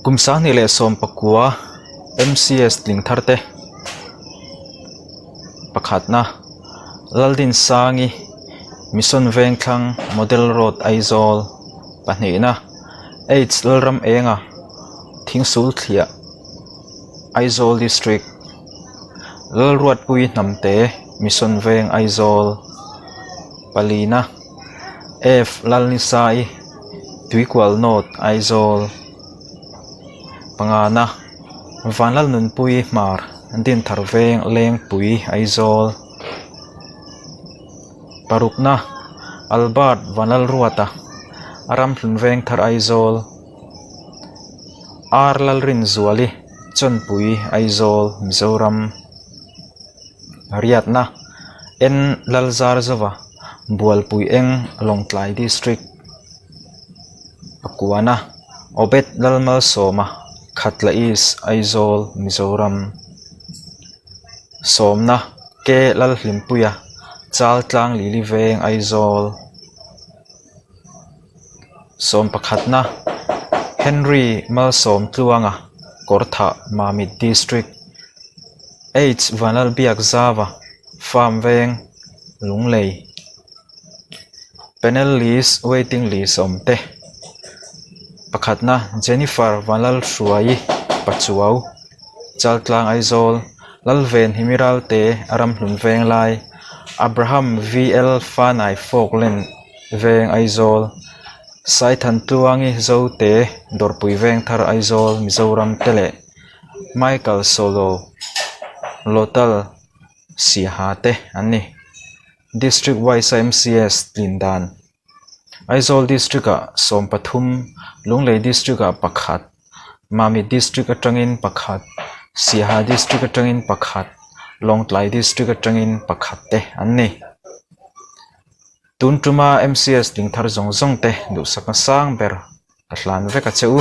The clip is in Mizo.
Kum 2019 MCS tling thar te pakhatna Laldinsangi Mission Vengthlang Model Road Aizawl pahnihna H Lalram Enga Thingsulthliah Aizawl District Lalruatpui Hnamte Mission Veng Aizawl palina F Lalnisai Tuikual North Aizawl pangana Vanlalnunpui Hmar Dinthar Veng Lengpui Aizawl parukna Albert Vanlalruata Ramhlun Vengthar Aizawl R Lalrinzuali Chawnpui Aizawl Mizoram. Riatna, N Lalzarzova, Bualpui Eng, Lawngtlai District, Pakuana, Obed Lalmalsawma, Khatla East, Aizawl, Mizoram. Sawmna, K Lalhlimpuia, Chaltlang Lili Veng, Aizawl. Sawm pakhatna, Henry Malsawm Tluanga, Kawrthah, Mamit District, H Vanlalbiakzava, Farm Veng, Lunglei, Panel List, Waiting List awm te, pakhatna, Jennifer Vanlalhruaii Pachuau, Chaltlang Aizawl, Lalven Himiralte, Ramhlun Venglai, Abraham VL Fanai Falkland Veng Aizawl, Saithantluangi Zote Dawrpui Vengthar Aizawl Mizoram te leh Michael Solo Lotal Siaha te an ni. District wise a MCS tlin dan Aizawl District ah 13, Lunglei District ah pakhat, Mamit District atangin pakhat, Siaha District atangin pakhat, Lawngtlai District atangin pakhat te an ni. Tun tuma MCS ding thar zawng zawng te duhsakna sang ber ka hlan vek a che u.